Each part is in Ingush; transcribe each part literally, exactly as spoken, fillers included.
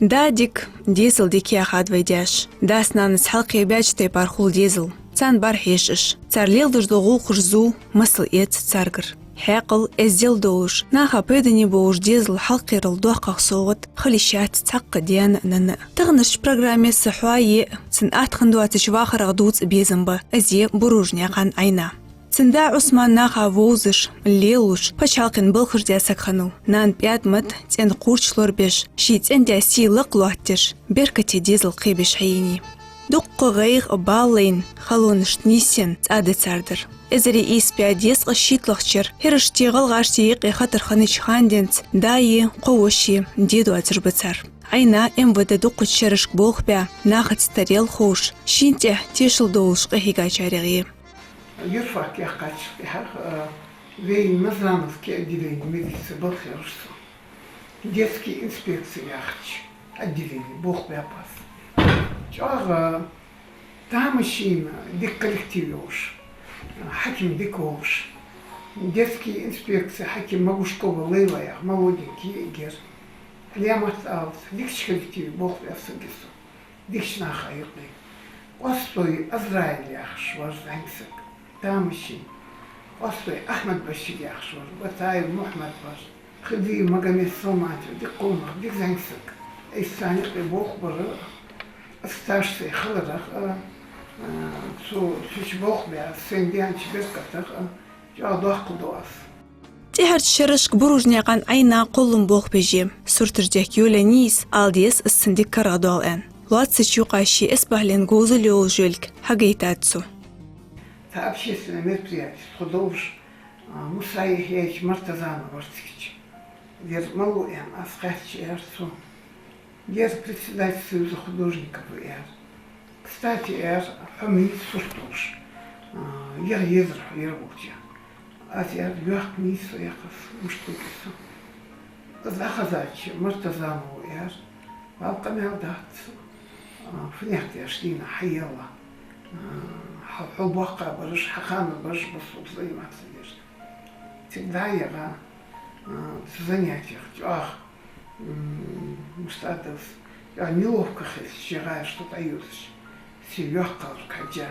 Да дика, дезал дика яхад вай даьша. Дас-нанас хьалкхебаьча тайпара хул дезал. Царна бӀарахьеж уж. Цар леладеш дола гӀулакхаш зу, масал эц царгара. Хьаькъал, эздел долаш, наха пайдане болаш дезал хьалкхерал доккхагӀа совгӀат хила йиш яц цхьаккха даьна а нанна а. Таханарча программе са хьоае а, цун атта хинна доацача вахарах дувца безам ба, из я Буружнаькъан Ӏайна. Цун да Ӏусман наха вовзаш, лелалуш, паччахьалкхен балхаш даь саг хиннав. Нана ПаьтӀамат цӀен кхуврч лорабеш, ший цӀен даь сий лакха лоаттадеш, беркате дезал кхебеш хьаенай. Дуккха гӀайгӀа, бала лайна, халонашта нийсъенна цӀа да цар дар. Эзар ийс бӀаь дезткъа шийтталагӀча шера хӀирашта, гӀалгӀашта юкъе хатар хиннача хана денз даи кхо воши де доацаш ба цар. Ӏайна МВД дуккхача шерашка болх баь, нахаца таро ховш, шийна тӀехьа тешал долаш къахьийгачарех я. Юрфак яьккхачул тӀехьагӀа, а, вай Назрановски отделени милице балха яьлар со. Детски инспекци яхача отделене болх баьб аз. ЧӀоагӀа тамашийна дика коллектив йолаш, хьаким дика волаш. Детски инспекци хьаким Магушкова Лейла яха молоденький я эггара. Ӏаламат алац, дикача коллективе болх баьб саг я со. Дикача наха юкъе. Къостой Азраил яхаш вар зӀамига саг, тамашийна. Къостой Ахьмад-Башир яхаш вар, Батаев Мухьмад вар, Хидиев Магомед-Салманович, дика къонах, дика зӀамига саг. Из царна юкъе болх бар, аз стаж сай хиларах а, а, цу, цу чу болх баь, сайна даьча беркатах а, чӀоагӀа доккха ду аз. ТӀеххьарча шерашка Буружнаькъан Ӏайна кхоллам болх беш я. Сурташ дехка йолаеннай из, ала деза, из цун дика карагӀдоал аьнна. Лоацача юкъа ший эсбахьален говзал йолаш йолга хьагойтад цо. Цхьа общественни мероприятеш тхо долаш, а, Муса-Яхьяевич Мартазанов вар цига. Ер малав аьнна аз хаьттача, аьлар цо. Ер председатель союза художников ва, аьлар. Кстати, аьлар, хьо ма йий сурт долаш, а, яха езар хьо ер волча. Аз, аьлар, йоккха ма йий со, яхаш, мишта хургья со. Из дӀахезача Мартазановс, аьлар, валла къамаьл дац, а, фуннагӀа деш дийна хьаелла, а, хьа-, хьо боккхагӀбараш, хьа ханнабараш ба сога заниматься деш. Цига дӀаяха, а, цу занятех чӀоагӀа, м, мишта оал аз, чӀоагӀа неловко хилча, ший гӀайраш тӀа дӀаювзаш, сий йоккха хиларга хьежжа,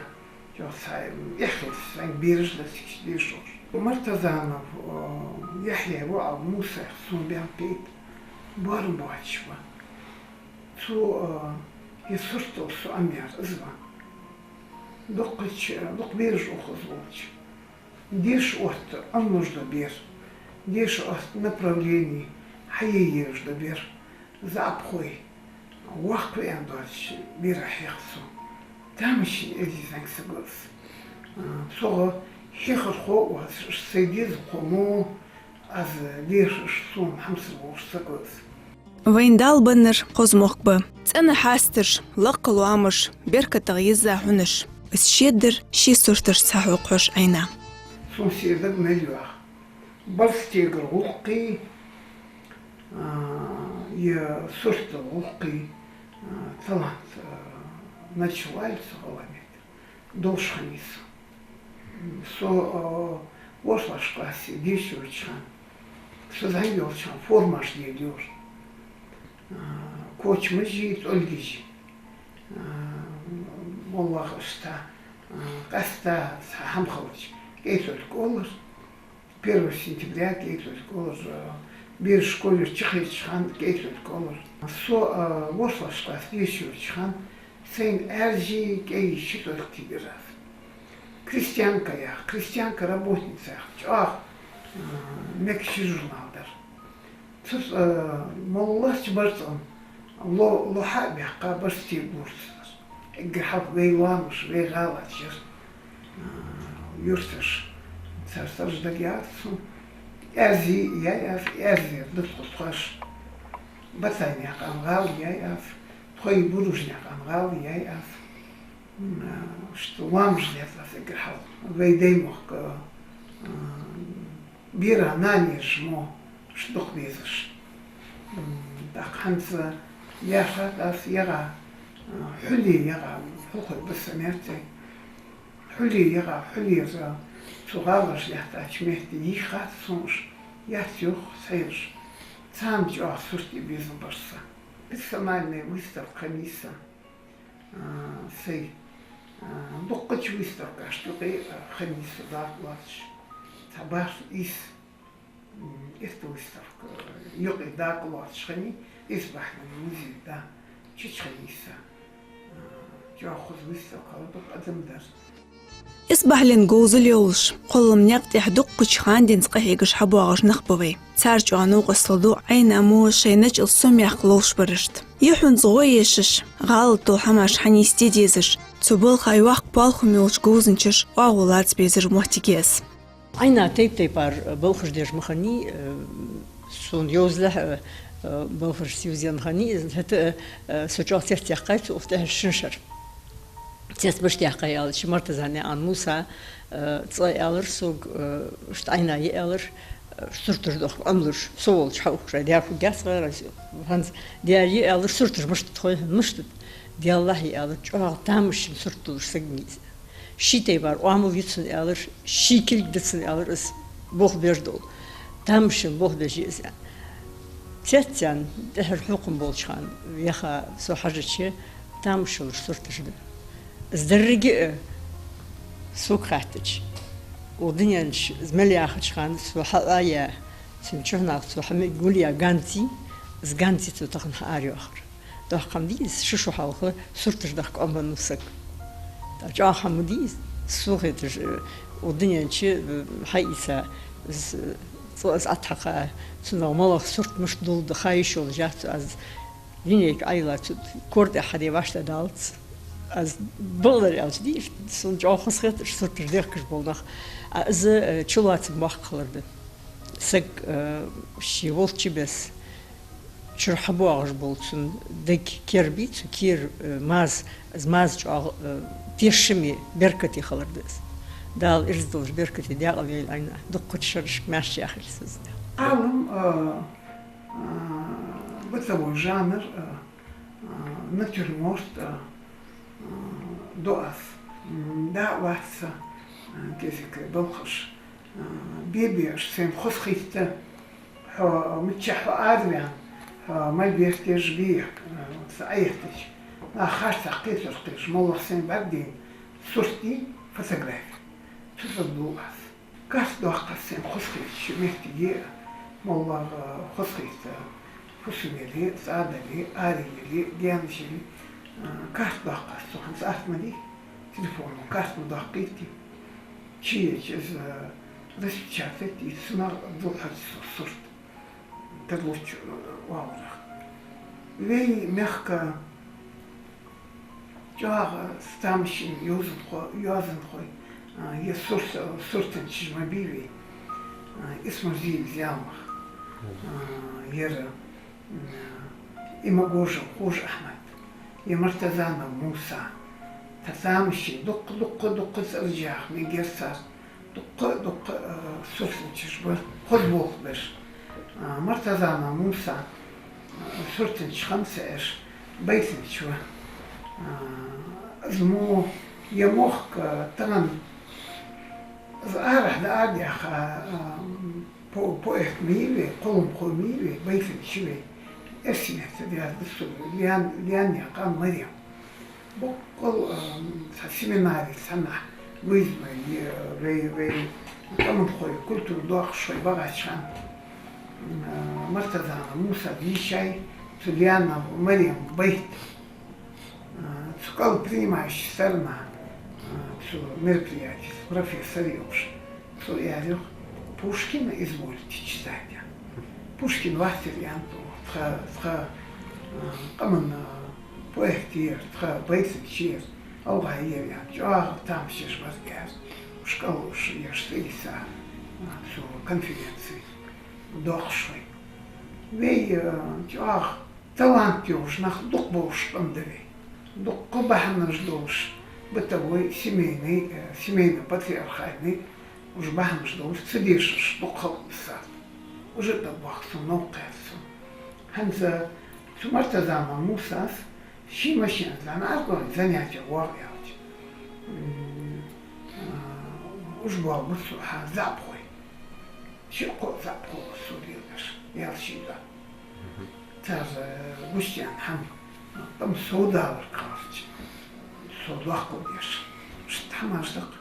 чӀоагӀа цхьа, м, эхь хилча, цхьа бераш да цига дешаш. Мартазанов, а, Яхьъя ва, а, Мусайх сона баьнна пайда боарам боацаш ва. Цо, а, ер сурт долаш со Ӏомаяьр из ва. Дуккхача, дукха бераш ух из волча. Деша отта Ӏомалуш дола бер, деша отта направлени хьае езаш дола бер, заӀапхой, воккхаваь доацача берах хьехад со. Тамашийна эздий зӀамига саг ва из. А, цох хьехархо а воацаш, сай дезалхо мо, аз дешаш, сона хьамсара волаш саг ва из. Вайна Дала беннар хоза мохк ба. ЦӀена хьасташ, лакха лоамаш, беркатагӀа йизза хьунаш. Из шедар ший сурташца хьокхаш Ӏайна. Сона сий дага мел йоагӀа барзкъа-стегара гӀулакхи, а, е суртал гӀулакхи, а, талант, а, началайл со гӀалгӀай метте долаш хиннай со. Со, а, ворхӀлагӀча классе деша йолча хана, со зӀамига йолча хана формаш делайора. А, кочамаши, тӀолгаши. А, моллагӀа иштта, а, къаьстта цхьа хӀама хилча, кӀай-тӀолг олар. Первого сентября кӀай-тӀолг олар, а, бераш школера чукхайкача хана кӀай-тӀолг олар. Со, а, ворхӀлагӀча классе деша йолча хана, сайна Ӏаьржи, кӀайи ши тӀолг тийгар аз. Крестьянка яха, крестьянка-работница яха, чӀоагӀа, а, мегаш ши журнал дар. Цу, а, моллагӀча барзкъан ло-, лохьа а баьккха, барзкъа-стегал лорацар. Эггара хьалха вай лоамаш, вай гӀалаш яр, а, юрташ. Цар сурташ дагаяц сона. Аьрзи яьй аз, Аьрзера да тхо тхоаш. Батайнаькъан гӀала яьй аз, тхоай Буружнаькъан гӀала яьй аз. М, а, иштта лоамаш лаьцар аз эггара хьалха. Вай Даймохк, а, бера нанераш мо, иштта дукха безаш. М, тӀаккха хӀанз яхад аз, ягӀа, а, Хьуле ягӀа, Хьулхой ба са метте. Хьуле ягӀа, Хьулера цу гӀалаш лаьттача метте йийхад сона уж, яц йоах цхьайолаш. Царна чӀоагӀа сурт е безам бар са. Персональная выставка хиннай са, а, сай, а, дуккхача выставкашта юкъе, а, хиннай са дакъа лоацаш. Цхьа бархӀ ийс, м, итт выставка юкъе дакъа лоацаш хиннай, исбахьален музей да, чу хиннай са. А, чӀоагӀа хоза выставка хилар, дукха адам дар. Исбахьален говзал йолаш, кхоллама наькъа тӀа дуккхача хана денз къахьегаш хьабоагӀаш нах ба вай. Цар чӀоагӀа новкъостал ду Ӏайна мо шоай начӀал сомаяккха ловш барашта. Юххьанца гӀо ешаш, гӀалат дола хӀамаш хьанийсде дезаш, цу балха йоккха палхам йолча говзанчаша оагӀув лаца безаш моттиг я из. Ӏайна тайп-тайпара балхаш деш ма хиннай, э, сона йовзалехь, э, э, балхаш сона йовзаенна хиннай, из хӀаьта, э, со чӀоагӀа цецъяьккхай цу укх тӀехьарча шин шера. Цецбаш даьккхай аьлча, Мартазанаькъан Муса, э, цкъа аьлар сога, э, иштта Ӏайна я аьлар, э, сурташ дахка Ӏомалуш, со волча хьаухаш, даьра хургьяц вай, хӀанз даьра я аьлар, сурташ мишта да хой хьона, мишта да? Даьллахьа я аьлар, чӀоагӀа тамашийна сурт долаш саг я из. Ший тайпара оамал я цун аьлар, ший кулг да цун аьлар, из болх беш дола. Тамашийна болх беш я из. Цецъяьнна, тӀехьара хьокхам болча хана, яха со хьажача, тамашийна сурташ да. Из деррига а, сога хаьттача, укх дунен чу из мел яхача хана, цо хьаайя, цун чухьнахьа цо хьа мег гулъяь ганз я, из ганз цо тахан хьаарайоахар. Доккха хӀама дий из, шу-шу хьалха сурташ дахка Ӏомабенна саг. ТӀаккха чӀоагӀа хӀама дий из, сона хеташ, э, укх дунен чу, э, хьаийца, из, цкъа из ӀотӀахьекха, цунах малагӀа сурт мишта долаш да ха йиш йолаш яц аз. Линейка Ӏойилла цу кора тӀа хьаде вӀаштӀехьадалац. Аз бакъдар аьлча дий, сона чӀоагӀа хоза хеташ сурташ дехкаш бола нах. А из, э, чулоацам боккха хилар да. Саг, э, ше волча беса чура хьабоагӀаш бола цун дег кербий, цу кера, э, маза, из маза чӀоагӀа, э, тешаме, беркате хилар да из. Дала ираз долаш беркате даькъала йойла Ӏайна, дуккхача шерашка маьрша яхилва из. Кхалам, э, э, бытовой жанр, э, э, натюрморт, э, э, ду аз. М, да, вац са, э, кӀезига балхаш. А, бе-бе, аш сайна хоза хийтта, хьо миччахьа хьо араваьнна, хьо мел бертеш бе, а, са Ӏоэттача, нах харцахьа кхетар кхераш, моллагӀа сайна бӀаргадайна сурт дий, фотографи. Цу тӀа дулл аз. Карт доаккх аз сайна хоза хийтача моттиге, моллагӀа хоза хийтта, фусамеле, цӀадале, араеле, гаьнашеле, а, карт доаккх аз цу хана цӀарт ма дий, телефоно карт ма доаккхийтий. Чу еча из распечатать ецача цунах дулл хьожаш сурт. Тарлуча оагӀорахьа. Вай мехка чӀоагӀа тамашийна йовзанхо-, йоазонхой, а, е сурт-, суртанчаш ма бий вай. А, Исмурзиев Зелимха, а, ер, м, Имагожев Хож-Ахьмад, е Мартазанов Муса. Тха тамашийна дуккха, дуккха, дуккха цӀераш яха мегар цар. Дуккха, дуккха, э, суртанчаш бар, хоза болх беш. А, Мартазанов Муса, э, суртанча хана ца Ӏеш, байтанча ва. А, из мо, е мохк, э, тахан из арахьа да ара яха, э, по-, поэт ма йий вай, кхолламхо ма йий вай, байтанча ва вай. Эрсий меттала яздаьд цо, Лиан-, Лианнаькъан Марем. Боккъал, а, цхьа семинаре цхьаннахьа вайза ма, е, вай, вай къаманхой, культура доаккхаш хой багӀача хана, а, Мартазанов Муса дийшай, цу Лианнаькъан Марема байт. А, цу кӀал принимающая сторона, а, цу мероприятеца профессор йолаш. Цо аьлар йоах: «Пушкина изволите читать», аьнна. Пушкин вацар, аьннад, тха, тха, а, къаман, а, поэт яр, тха байтанча яр, гӀалгӀа яр, аьнна. ЧӀоагӀа тамашийна бар, аьнна. Уж кӀал уж еш ца ийца, а, цу конференце доаккхаш хой. Вай, а, чӀоагӀа талант йолаш нах дукха болаш къам да вай. Дуккха бахьанаш долаш, бытовой, семейный, э, семейно-патриархальный, уж бахьанаш долаш ца дешаш дукха халкъ да са. Уж а тӀабоагӀа сона, новкъа кхаьчад сона. ХӀанз цу Мартазанов Мусас ший машина тӀа лаьна аз гой занятега воагӀа аьлча. М, а, уж боагӀа бусалба хьа заьпхой. Ши-кхо заьпхо сур егаш, ял шийга. Цар гуш яьнна хӀама, къам совдалар кхалча, сов доккхал деш. Иштта хӀамаш да-кх.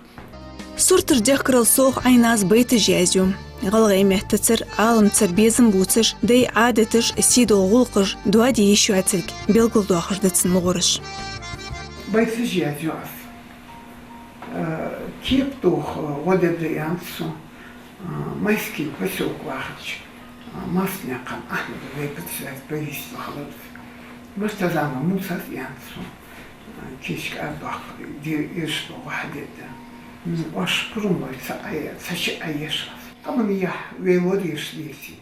Суртара дехкарал совгӀа Ӏайнас байташ язъю. ГӀалгӀай меттацара, Ӏаламцара безам бувцаш, дай Ӏадаташ, сийдола гӀулакхаш доаде йиш йоацилга белгалдоахаш да цун мугӀараш. Байташ язъю аз. Э, кепа тоха гӀо дергда аьннад сона, э, Майский посёлка вахача, э, Малсанаькъан Ахьмада, вай председатель правительства хиларца. Мартазанов Мусас аьннад сона, э, кийчга арадоаккхар, де, ирш дола гӀо хьадергда. М, оаш пурам лой ца Ӏа-, ца ши Ӏа еш аз. Къаман яхь вай лораеш леце,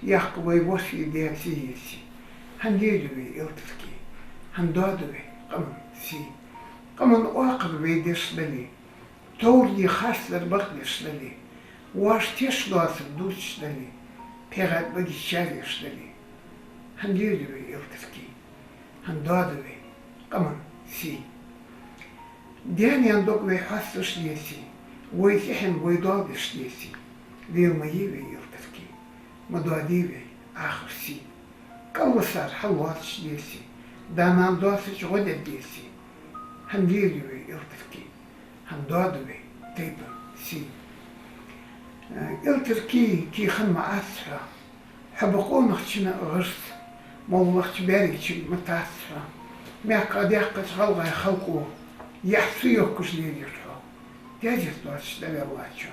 яхь вай ворхӀе даьца еце. ХӀана лелаю вай элтаркий? ХӀана доаду вай къаман сий? Къаман оакхар вай деш дале, товране харцдар бакъдеш дале, воаш теш доацар дувцаш дале, пхьегӀа тӀа баге чареш дале, хӀана лелаю вай элтаркий? ХӀана доаду вай къаман сий? Даь-наьна дог вай хьоасташ леце, вай тӀехьен вай доал деш леце, лела ма йий вай элтаркий, ма доадий вай Ӏахар сий. КӀалвисар хьалоацаш леце, да-нана доацача гӀо дергдеце, хӀана лелаю вай элтаркий? ХӀана доаду вай тайпан сий? Э, элтаркий, кий хинна ма Ӏац хьо. Хьо ба къонахчун а гӀирс, моллагӀча бӀаргачунга ма тац хьо. Мехка дехкача гӀалгӀай халкъо яхь ца йохкаш лелаеш хьо. Тезет доацаш дӀавеллачо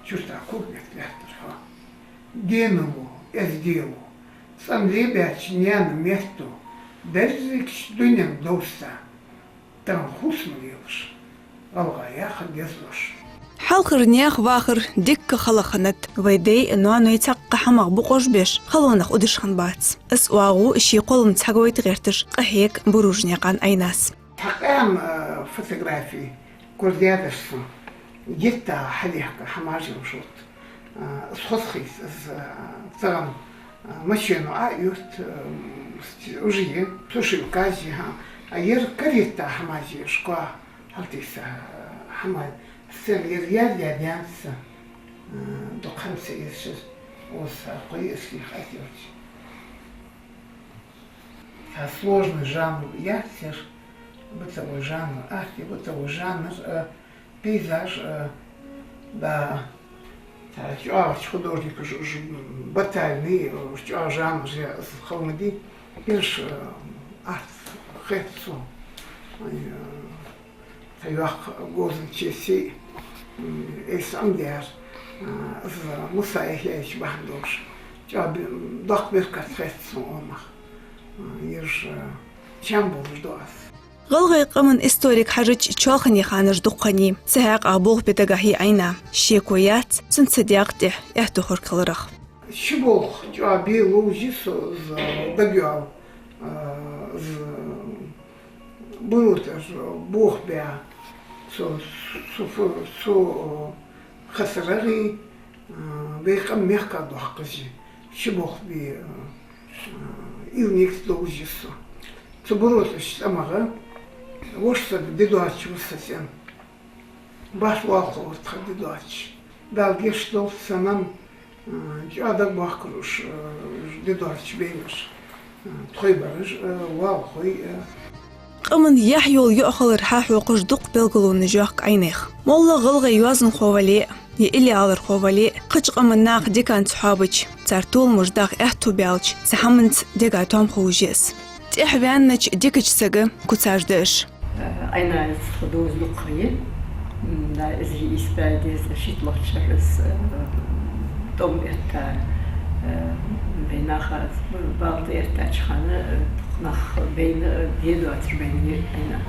чуртах кулг метта лаьттар хьо. Денало, эздела, цӀена лебаьча наьна метто, дерригача дунен довса, тахан хувцамал лелаш, гӀалгӀай яхар дезалуш. Хьалхара наьха вахар дикка хала хиннад, вай дай а, ноаной цхьаккха хӀамах букъош беш, халонах удаш хиннабац. Из оагӀув ший кхолламца хьагойта гӀерташ къахьег Буружнаькъан Ӏайнас. Цхьа къаьна, э, фотографи корадаьдар сона, геттара хьалехка хӀамаш я уж вот. Э, из хоза хийца, из, э, цӀагӀа, э, машено Ӏоювц, э, уже сушилкаш я, хӀа, а ер карета хӀамаш я, школа хьалтӀайса, э, хӀамаш. Сел ер яр-яр янца, э, дукха хӀама ца эшар, оса кхой эшли хатирч. Цхьа сложный жанр яц ер, бытовой жанр, архи-бытовой жанр, э, пейзаж, э, да, цхьа чӀоагӀача художникаша уж батальный, э, чӀоагӀа жанр я из хала ма дий. Ераш, э, арц хет сона. Ай, э, Цхьа йоккха говзанча сий, м, эйса Ӏомадаьр, а, из Муса Яхьяевич бахьан долаш. ЧӀоагӀа бе-, доккха беркат хет сона оамах. А, ераш, а, чам болаш ду аз. ГӀалгӀай къаман историга хьажача, чоалхане ханаш дукха хиннай. Цу хьакъехьа болх бе дагахьа я Ӏайна. Шеко яц, цунца дегӀа тӀехьа аьттув хургхиларах. Ши болх чӀоагӀа бе ловш я со из дагайоал, а, из Буро тӀара бохабаь, цу, цу, цу, цу хасарагӀий, а, вай къам мехкадоаккхаш, ши болх бе, а, а, ил-никаца довзаш я со. Цу Буро тӀара тӀамагӀа воша саг де доацаш ва са цӀен. Баш валхо ва тха де доацаш. Дала гешт долда са нанна, а, чӀоагӀа дагабоахкар уж, а, уж де доацаш байнараш, а, тхоай бараш, а, валхой, а. Къаман яхь йола йоӀ хилар хьахьокхаш дукха белгалонаш йоахк Ӏайнаьха. МоллагӀа гӀалгӀай йоазонхо вале а, е иллиалархо вале а, кхыча къаман наха диканца хьоабача, цар толамаш даха аьттув баьлча, цу хӀаманца дега тоам хулаш я из. ТӀехьа ваьннача дикача сага куцаш да уж. Э, Ӏайна из тха доза дукха я. М, да, из йиъ ийс бӀаь дезткъа шийтталагӀча шера из, э, тӀом этта, э, вай наха бала тӀаэттача хана, э, дукха нах байна, э, де доацаш байна я Ӏайна.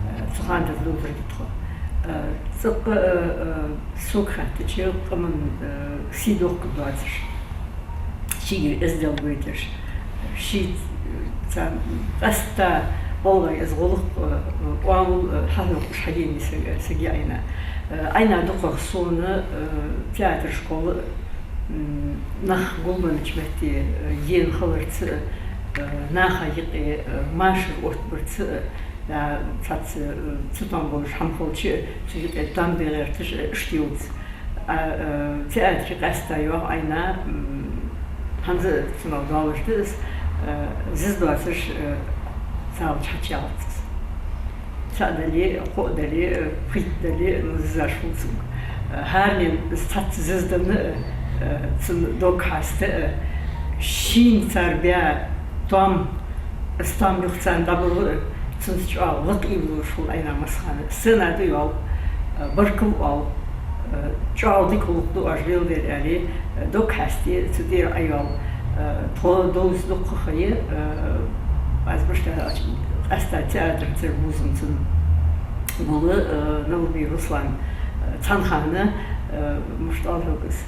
Э, цу хана тӀа из дозар да тхо. Э, цӀаккха, э, э, сога хаьттача, къаман, э, сий дохкаш доацаш. Шийгара эздел гойташ, ший, э, цхьа къаьстта гӀалгӀай из гӀулакх, э, оамал, э, хьахьокхаш хьадена саг, саг я Ӏайна. Э, Ӏайна дукхагӀа сона, э, театр школа, м, нах гулбеннача метте, э, ена хиларца, э, наха юкъе, э, машар оттабарца, э, да, цхьацца, э, цатоам болаш хӀама хилча, цу юкъе там бе гӀерташ, э, иштта йолча. А, э, театре къаьстта йоагӀа Ӏайна, м, хӀанз а цунах доалаш да из, Э, зиза доацаш, э, цхьалча хьачуялац из. Цаӏ дале, кхоъ дале, э, пхийтта дале, ну, зизаш хул цунга. Э, хӏаране из цхьацца зиза данна, э, э, цун дог хьаста, э, шийна цар баь тоам, из тоам юха царна дӏабала, э, цунца чӏоагӏа лакха ийла долаш хул Ӏайна массахана. Сцена тӏа йоал, э, баркал оал, э, чӏоагӏа дика гӏулакх да оаш леладер аьле, э, дог хьаьсте, цу тӏера Ӏайоал. Э, тхо довза дукха ха я, э, аз башха къаьстта театр цар бувзам цун гул, э, Наурбиев Руслан, э, цхьан хана, э, мишта оал хьога из,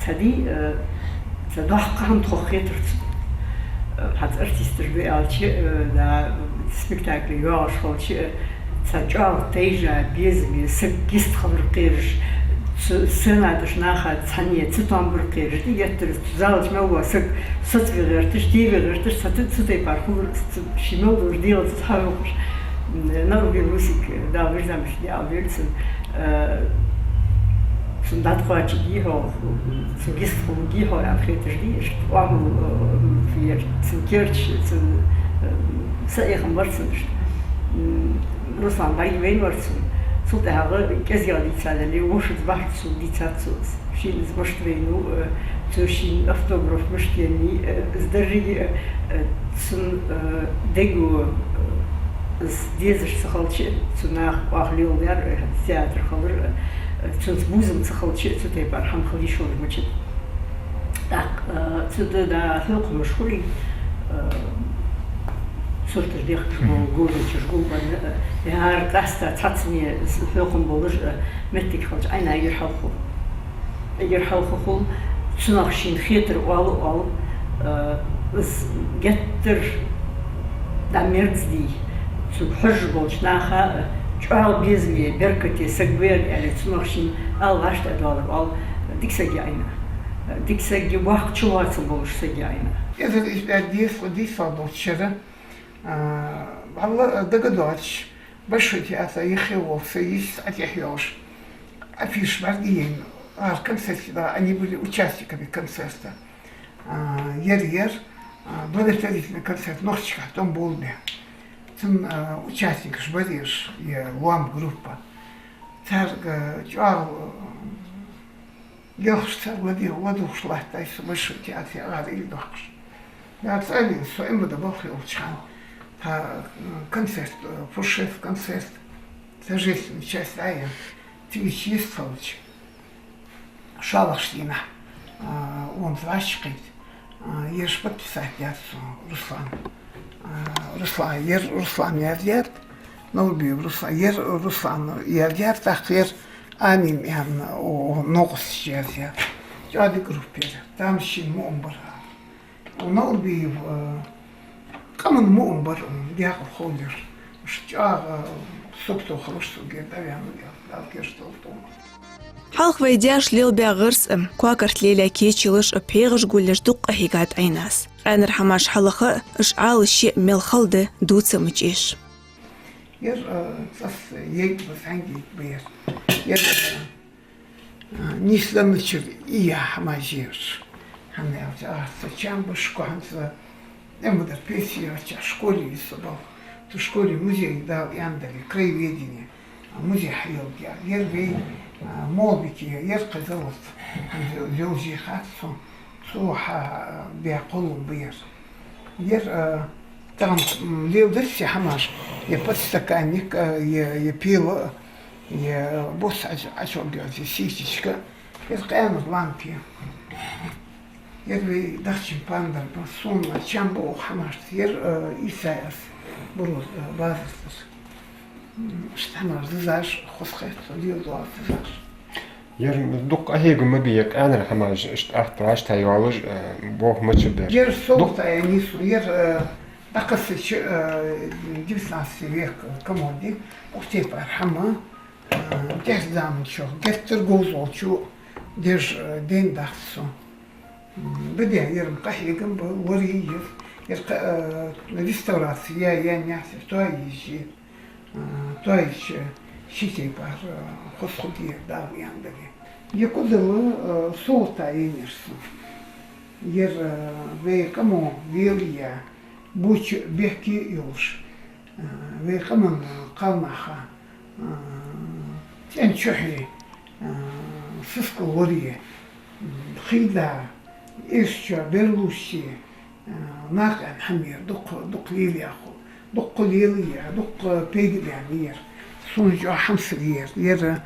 цхьа ди, э, цхьа доккха хӏама тхох хетар цунна. Э, хӏанз артисташ ба аьлча, э, да, спектакле йоагӏаш хилча, э, цхьа чӏоагӏа тайжа, безаме, саг йистхилар кхераш, цу сцена тӏа наха цхьанне цатоам бар кхераш, тӏагӏеттар цу зала чу мел вола саг соцаве гӏерташ, тӏаве гӏерташ, цхьа т-, цу тайпара хулар, цу ший мел долча дегӏаца хьавоагӏаш. М, Наурбиев Русик, Дала вирзам беш диал вирцан, э, цун дӏатӏакхоачаргья хьо, цун йистхургья хьо аьнна хеташ дий, иштта оамал, э, ер, цун кердаш, цун, э, са эхам бар цун иштта. М, Руслан бӏаргавайнавар цунна. Цул тӏехьагӏа кӏезига дийцад аьле, вошас бахьарца цунга дийцад цо из. Шийна из мишта вайнав, э, цо шийна автограф мишта еннай, э, из деррига, э, цун, э, дега, э, из дезаш ца хилча, цу наха оаха леладаьр, э, театр хилар, э, цунца бувзам ца хилча, цу тайпара хӏама хила йиш йолаш ма яцар. ТӀаккха, э, цу тӏа да хьокхамаш хулий, э, сурташ дехкаш бола, говзанчаш гулбенна, э, яр къаьстта цхьаццане хьокхам болаш, э, моттиг хилча Ӏайна эггара хьалха хул. Эггара хьалха хул, цунах шийна хетар оал, оал, э, из геттара дӏамерза дий, цунга хьожаш болча наха, э, чӏоагӏа безаме, беркате саг вар аьле, цунах шийна ала гӏаш тӏадоалар оал, дика саг я Ӏайна. Дика саг я, боккха чувацам болаш саг я Ӏайна. Эзар ишта дийс-, дийсал долча шера, а, валла, дагадоацаш, Большой театр яхе волча йист а тӏехьа йолаш. Афиш бӏаргаяйна, гӏар концерте да, они были участниками концерта. А, ер, ер, а, благотворительный концерт нохчашкахь тӏом болабе. Цун, а, участникаш бар ераш, е лоам группа. Царга чӏоагӏа, а, лелхаш цар лади-, ладувгӏаш латтай со Большой театре гӏар ийла доаккхаш. Яц али, со Ӏимада балха йолча хана, тха, а, концерт, а, Фуршет концерт, торжественная часть дӏаяьнна, цига йистхилча. ШоллагӀча дийнахьа, а, онда ваьча кхийта, а, ераш подписать даьд сона Руслана. А, Руслан, ер Руслана яздаьд, Наурбиев Руслан, ер Руслана яздаьд, тӏаккха ер Амин аьнна, о, новкъосташка яздаьд. ЧӀоагӀа дика группа яр, тамашийна муам бар. Наурбиев, э, къаман муам бар, декъала ховлар. Уж чӀоагӀа сагото хилар сога, дӀаваьннав, Дала кийчдолда цун. Хьалха вай даьша лелабаь гӀирс а, кокарт лелаь кечалаш а, пхьегӀаш гулъеш дукха къахьийгад Ӏайнас. Къаьнара хӀамаш хьалаха а, уж Ӏалашъе а мел хала да дувца ма чӀеш. Ер, э, цӀас йайг ба, зӀамига йайг ба ер. Ер, э, нийсденнача ий я хӀамаш ераш. ХӀана аьлча, арца чам ба школе, хӀанз Ӏимадар пенси яьлча школе йисаб. Цу школе музей Дала аьннадале, краеведение, музей хьайолга яр. Ер вай, а, молбики, ер кхы залац. ХӀанз йолжи хац цу, цу хьа, а, бе кхоллам ба ер. Ер, а, тахан, м, леладац се хӀамаш, е подстаканник, а, е, е пила, е бус Ӏач-, Ӏачугдоаца ситечка, ер къаьнара лампа я. Ер вай дахчан пандар ба, сона чам ба укх хӀамашца. Ер, а, ийцай аз, буро, а, базар тӀара. М, иштта хӀамаш дизаш, хоза хет сона, леладу аз дизаш. Ер дукха къахьега ма бий, ер къаьнара хӀамаш, иштта атта вӀаштӀехьа йоалаш, э, боху мача бер. Ер совгӀата яьннай сона, ер, э, дӀакхессача, э, девятнадцатый век комоди, укх тайпара хӀама, э, дерригача заман чухь, геттара говзалчо деш, э, дайнадац сона. М, баде, ер-м къахьегам ба, лорае еза. Ер кхы, э, реставраци яь, яь, яьннаяц, тоае еза. Э, тоаеча ший тайпара, э, хоза хургья, Дала аьннадале. Ер кӀудал, э, совгӀата яьннаяр сона. Ер, э, вай къамо лелаяь, боча а бехке а йолаш, э, вай къаман кхалнаха, э, цӀен чухье, э, сискал лорае, м, хий да, эрсачоа берлушше, э, накъан хӀама ер дукха, дукха лелаяь хул, дукха лелаяь, дукха пайда баьнна ер. Сона чӀоагӀа хьамсара ер, ер, э,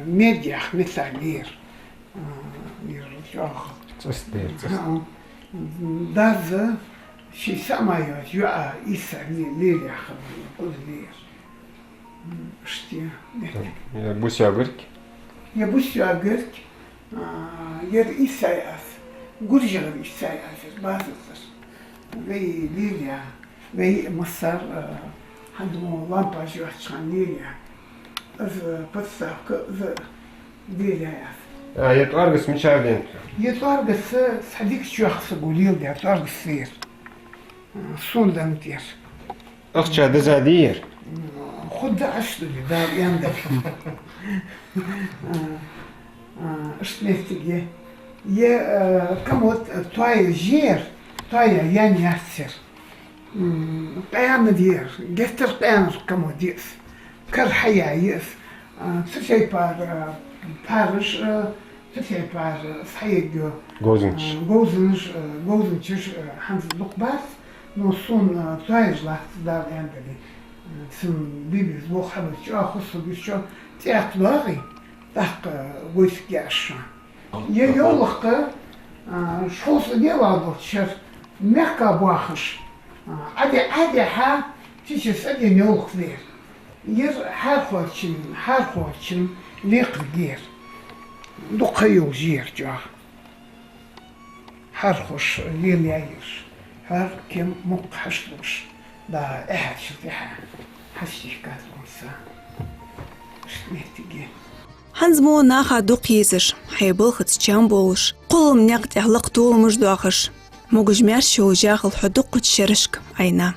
мегаш меттала ер. М, ер чӀоагӀа. ЦӀост да ер, цӀост. ХӀаа. Дас ший са ма йоацаш йоӀа Ӏийса ле-, лелаяь хиннай, гуз лер. М, иштта. Е бус йоагӀарг? Е бус йоагӀарг, а, ер Ӏийса яц, гуржагӀара Ӏийса яц ер, базар дар. Вай лелаяь, вай массар, а, хӀанз мо лампаш йоацача хана лелаяь. Из подставка, из лелаяь яц. А, е тӀоаргас мичара денад? Е тӀоаргас цхьа дикача йоах саго леладаь тӀоаргас да ер. Сона денад ер. Ахча деза дий ер? Худда аш дули, да, янда. А, а, иштта моттиг я. Е, а, къамо тоаяь я ер, тоаяь яьнна яц ер. М, къаьна да ер, геттара къаьнара къамо да из. Кара хьаяь я из. А, цу тайпара, а, параш, а, цу тайпара, а, схьаергйо. Говзанчаш. А, говзанчаш, а, говзанчаш, а, хӀанз дукха бац, но сона, а, тоаяш латт, Дала аьнна дале. А, цун бибис бох хьабац, чӀоагӀа хоза хургья, чӀоагӀа цӀаькха доагӀе, тӀаккха, а, гойсаг яьш шоана. Е йовлакх, а, шовзткъа де вагӀа долча шера мехка боахаш, а, Ӏаде-, Ӏадехьа, чича садена йовлакх да ер. Ер хьархочун, хьархочун лекхарг я ер. Дукха ха йолаш я ер чӀоагӀа. Хьархош лелаяь ераш. Хьар, кем, мукх хьашташ. Да, эхьа шил тӀехьа хьаштийхка зонса. Иштта моттиг я. ХӀанз мо наха дукха езаш, хьай балхаца чам болаш, кхоллама наькъа тӀа лакха толамаш доахаш, могаш-маьрша йола жахал хьо дуккхача шерашка Ӏайна.